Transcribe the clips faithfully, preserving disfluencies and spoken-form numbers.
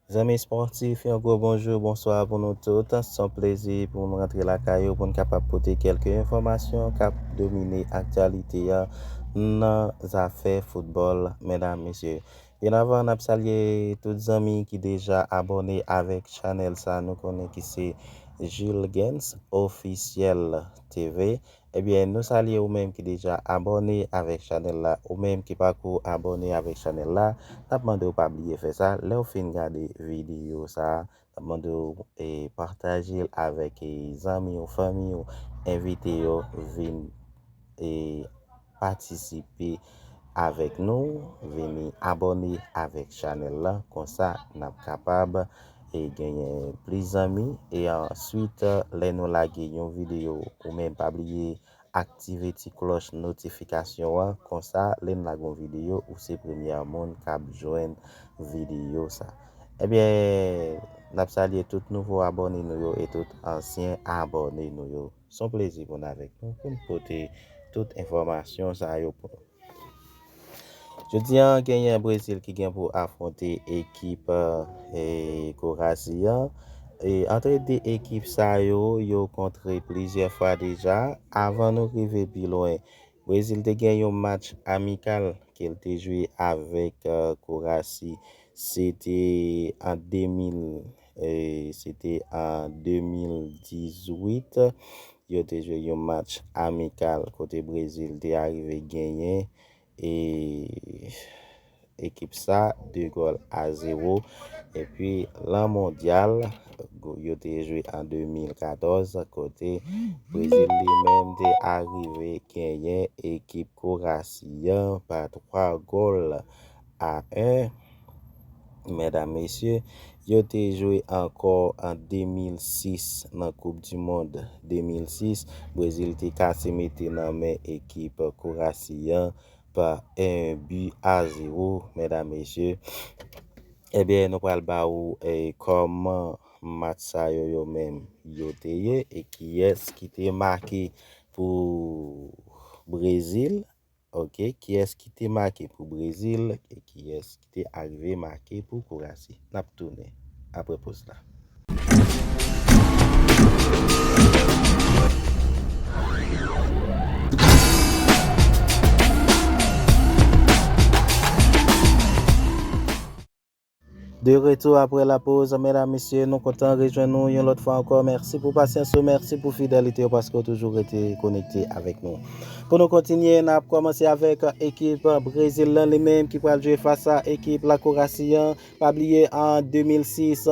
Zanmi spòtif, yon gwo bonjou, bonswa pou nou tout. Se yon plezi pou nou rantre lakay ou pou n kapab pote kèlke enfòmasyon k ap domine aktyalite a nan zafè foutbòl, medam, mesye. Byen avan, n ap salye tout zanmi ki deja abòne avèk chanèl sa, nou konnen ki se Jules Gens Officiel T V. Ebyen, nou salye ou menm ki deja abòne avèk chanèl la, ou menm ki pako abòne avèk chanèl la, n ap mande w pa bliye fè sa lè w fin gade videyo sa a. N ap mande w, e, pataje l avèk, e, zanmi w, fanmi w, envite yo vin, e, patisipe avèk nou, vini abòne avèk chanèl la, konsa n ap kapab, e, genyen plis zanmi, e answit, lè nou lage yon videyo, ou menm pa bliye aktive ti klòch notifikasyon an, konsa lè n lage yon videyo, ou se premyè moun k ap jwenn videyo sa. Ebyen, n ap salye tout nouvo abòne nou yo e tout ansyen abòne nou yo. Se yon plezi pou n avèk nou, pou n pote tout enfòmasyon sa yo pou nou. Jodi a, genyen Brezil ki gen pou afwonte ekip, e, Korasi an. E, antre de ekip sa yo, yo kontre plizyè fwa deja. Avan nou rive pi lwen, Brezil te gen yon match amikal ke l te jwe avèk, e, Korasi. Se te an de mil, e, se te an de mil dizuit. Yo te jwe yon match amikal kote Brezil te arive genyen, e, ekip sa de gòl a zewo. Epi, lan mondyal, yo te jwe an de mil katòz, kote Brezil li menm te arive genyen ekip Korasi an pa twa gòl a en. Medam, mesye, yo te jwe ankò an de mil sis nan Koup di Mond de mil sis. Brezil te kase mete nan men ekip Korasi an pa en bi a zewo, medam, mesye. Ebyen, nou pral ba ou, e, kòman match sa yo, yo menm, yo te ye, e kiyès ki te make pou Brezil. Ok, kiyès ki te make pou Brezil, e kiyès ki te arive make pou Korasi. N ap tounen apre poz la. De retou apre la poz, medam, mesye, nou kontan rejwenn nou yon lòt fwa ankò. Mèsi pou pasyans ou, mèsi pou fidelite ou, paske w toujou rete konekte avèk nou. Pou nou kontinye, n ap kòmanse avèk ekip Brezil lan li menm ki pral jwe fas a ekip Lakorasi an. Pa bliye, an de mil sis,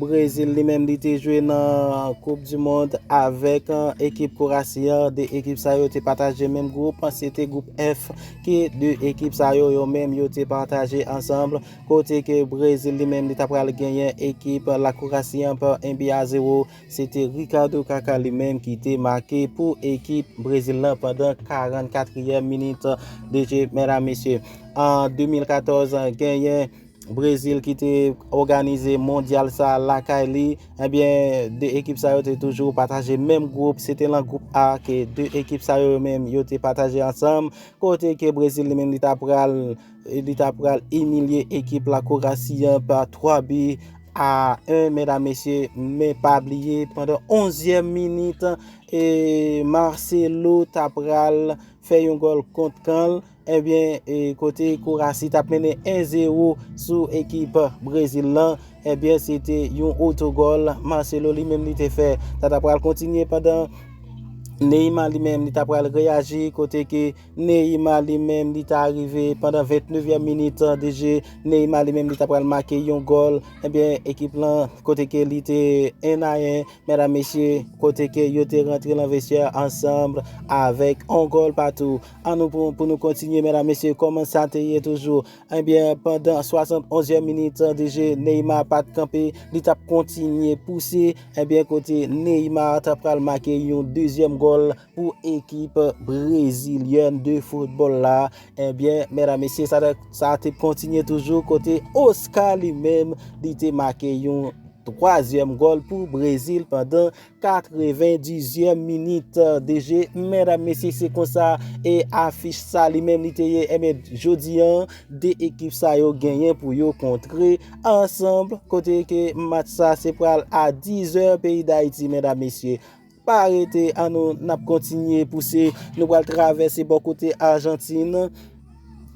Brezil li menm li te jwe nan Koup di Mond avèk, e, ekip Korasi an. De ekip sa yo te pataje menm gwoup, se te gwoup F, ke de ekip sa yo, yo menm yo te pataje ansanm, kote ke Brezil li menm li ta pral genyen ekip Lakorasi an pa en bi a zewo. Se te Ricardo Kaká li menm ki te make pou ekip Brezil lan pandan karannkatriyèm minit de je, medam, mesye. An de mil katòz, genyen Brezil ki te òganize mondyal sa lakay li. Ebyen, de ekip sa yo te toujou pataje menm gwoup. Se te lan gwoup A ke de ekip sa yo menm yo te pataje ansanm. Kote ke Brezil li menm li ta pral, li ta pral imilye ekip Lakorasi an pa twa bi a en, medam, mesye. Men pa bliye, pandan onzyèm minit, e, Marcelo ta pral fè yon gòl kont kan l. Ebyen, e, kote Korasi t ap mennen en zewo sou ekip Brezil lan, ebyen, se te yon otogòl Marcelo li menm li te fè. Sa ta pral kontinye pandan Neymar li menm li ta pral reyaji, kote ke Neymar li menm li ta rive pandan vennnevyèm minit de je. Neymar li menm li ta pral make yon gòl. Ebyen, ekip lan, kote ke li te en a en, medam, mesye, kote ke yo te rantre lan vestyè ansanm avèk on gòl patou. An nou pou, pou nou kontinye, medam, mesye, kòman sa te ye toujou? Ebyen, pandan swasannonzyèm minit de je, Neymar pa t kanpe, li t ap kontinye pouse. Ebyen, kote Neymar ta pral make yon dezyèm gòl pou ekip brezilyèn de foutbòl la. Ebyen, medam, mesye, sa, sa te kontinye toujou kote Oscar li menm, li te make yon twazyèm gòl pou Brezil pandan katrevendizyèm minit de je. Medam, mesye, se konsa e afich sa li menm li te ye. Ebyen, jodi an, de ekip sa yo genyen pou yo kontre ansanm, kote ke match sa se pral a diz è peyi Dayiti, medam, mesye. Pa rete, an nou, n ap kontinye pouse, nou pral travèse bò kote Ajantin.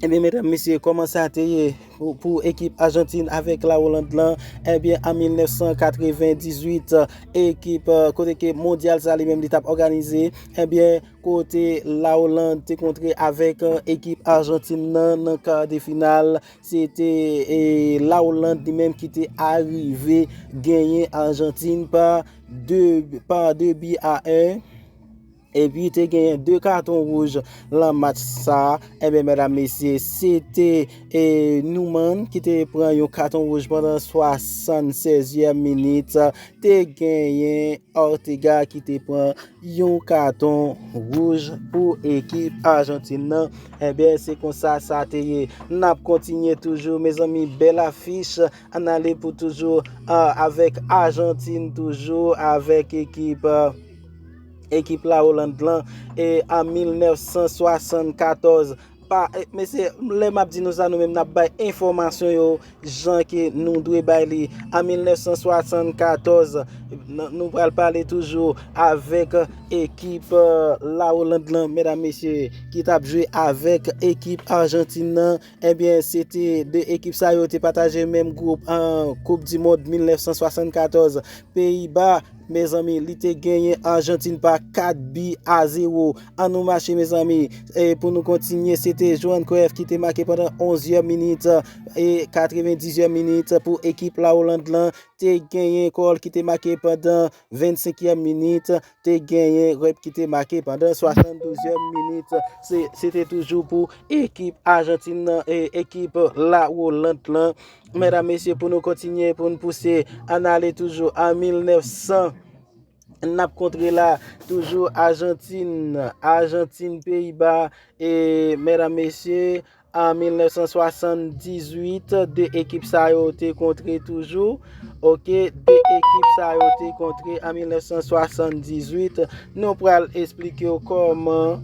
Ebyen, medam, mesye, kòman sa te ye pou, pou ekip Ajantin avèk Lawoland lan? Ebyen, an mil nèf san katrevendizuit, ekip, eh, kote ke mondyal sa li menm li t ap òganize, ebyen, kote Lawoland te kontre avèk, eh, ekip Ajantin nan, nan kar de final, se te, eh, Lawoland li menm ki te arive genyen Ajantin pa de, pa de bi a en. Epi te genyen de katon wouj lan match sa. Ebyen, medam, mesye, se te, eh, Numan ki te pran yon katon wouj pandan swasannsèzyèm minit. Te genyen Ortega ki te pran yon katon wouj pou ekip Ajantin nan. Ebyen, se konsa sa te ye. N ap kontinye toujou, mezanmi, bèl afich. Ann ale pou toujou, ah, avèk Ajantin, toujou avèk ekip, ah, ekip Lawoland lan. E an mil nèf san swasannkatòz, pa, eh, mesye, lè m ap di nou sa, nou menm n ap bay enfòmasyon yo jan ke nou dwe bay li. An mil nèf san swasannkatòz, n-, nou pral pale toujou avèk ekip, eh, Lawoland lan, medam, mesye, ki t ap jwe avèk ekip Ajantin nan. Ebyen, se te de ekip sa yo te pataje menm gwoup an Koup di Mond mil nèf san swasannkatòz. Peyiba, mezanmi, li te genyen Ajantin pa kat bi a zewo. An nou mache, mezanmi. E pou nou kontinye, se te Johan Cruyff ki te make pandan onzyèm minit e katrevendizyèm minit pou ekip Lawoland lan. Te genyen Cole ki te make pandan vennsenkyèm minit, te genyen Rupp ki te make pandan swasanndouzèm minit. Se, se te toujou pou ekip Ajantin nan e ekip Lawoland lan. Medam, mesye, pou nou kontinye, pou n pouse, ann ale toujou an mil nèf san. N ap kontre la, toujou Ajantin, Ajantin, Peyiba, e medam, mesye, an mil nèf san swasanndizwit, de ekip sa yo te kontre toujou. Oke, de ekip sa yo te kontre an mil nèf san swasanndizwit. Nou pral esplike w kòman,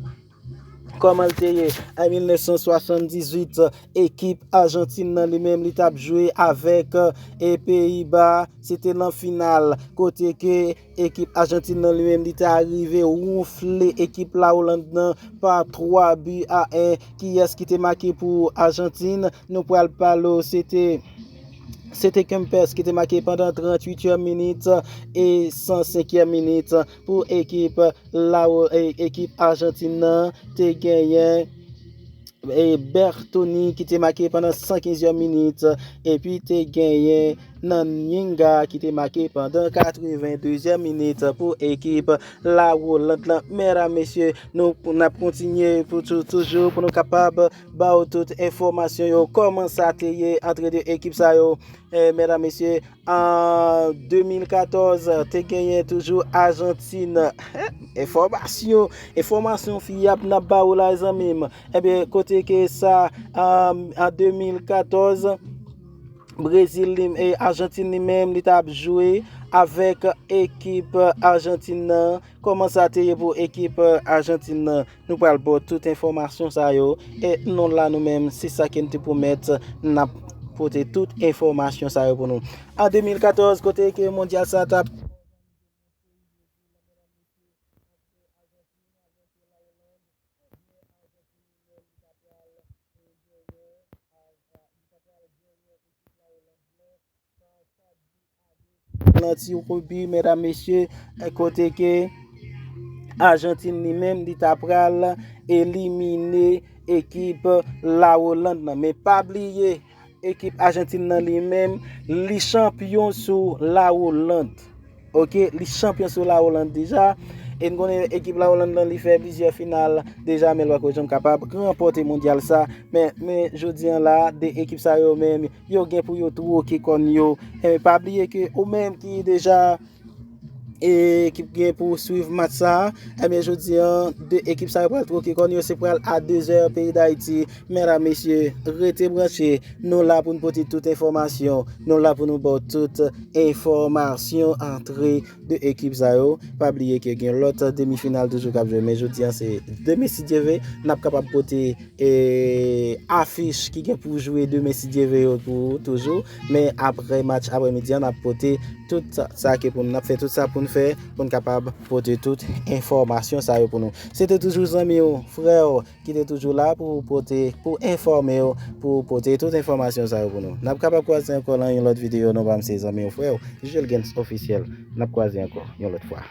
kòman l te ye. An mil nèf san swasanndizwit, ekip Ajantin nan li menm li t ap jwe avèk, e, Peyiba. Se te nan final, kote ke ekip Ajantin nan li menm li ta rive wonfle ekip Lawoland nan pa twa bi a en. Kiyès ki te make pou Ajantin? Nou pral pale w, se te, se te Kempes ki te make pandan tranntuityèm minit e san senkyèm minit pou ekip Lawo-, e, ekip Ajantin nan. Te genyen e Bertoni ki te make pandan san kenzyèm minit, epi te genyen Nanyinga ki te make pandan katrevendezyèm minit pou ekip Lawoland lan. Medam, mesye, nou, n ap kontinye pou tou-, toujou pou nou kapab ba w tout enfòmasyon yo, kòman sa te ye antre de ekip sa yo. E, medam, mesye, an de mil katòz, te genyen toujou Ajantin. Enfòmasyon, enfòmasyon fiyab n ap ba ou la, zanmi m. Ebyen, kote ke sa, an, an de mil katòz, Brezil li, e, Ajantin li menm, li t ap jwe avèk ekip Ajantin nan. Kòman sa te ye pou ekip Ajantin nan? Nou pral ba w tout enfòmasyon sa yo. E nou la, nou menm, se sa ke n te pwomèt, n ap pote tout enfòmasyon sa yo pou nou. An de mil katòz, kote ke mondyal sa t ap nan ti wobi, medam, mesye, kote ke Ajantin li menm, li ta pral elimine ekip Lawoland nan. Men pa bliye, ekip Ajantin nan li menm, li chanpyon sou Lawoland. Oke, li chanpyon sou Lawoland deja. E n konnen ekip Lawoland lan, li fè plizyè final deja, men l pako janm kapab ranpòte mondyal sa. Men, men jodi an la, de ekip sa yo menm, yo gen pou yo twoke kòn yo. E pa bliye ke ou menm ki deja e ki gen pou swiv match sa a. Ebyen, jodi an, de ekip sa yo pral twoke kòn yo, se pral a de zè peyi Dayiti. Medam, mesye, rete branche. Nou la pou n pote tout enfòmasyon. Nou la pou nou ba w tout enfòmasyon antre de ekip sa yo. Pa bliye ke gen lòt demi final toujou k ap jwe, men jodi an se demen si Dye ve, n ap kapab pote e afich ki gen pou jwe demen si Dye ve yo pou ou toujou. Men apre match apremidi an, n ap pote tout sa, sa ke pou n, n ap fè tout sa pou n fè, pou n kapab pote tout enfòmasyon sa yo pou nou. Se te toujou zanmi w, frè w, ki te toujou la pou pote, pou enfòme w, pou pote tout enfòmasyon sa yo pou nou. N ap kapab kwaze ankò nan yon lòt videyo, non pa m se zanmi w, frè w, Julgens Ofisyèl. N ap kwaze ankò yon lòt fwa.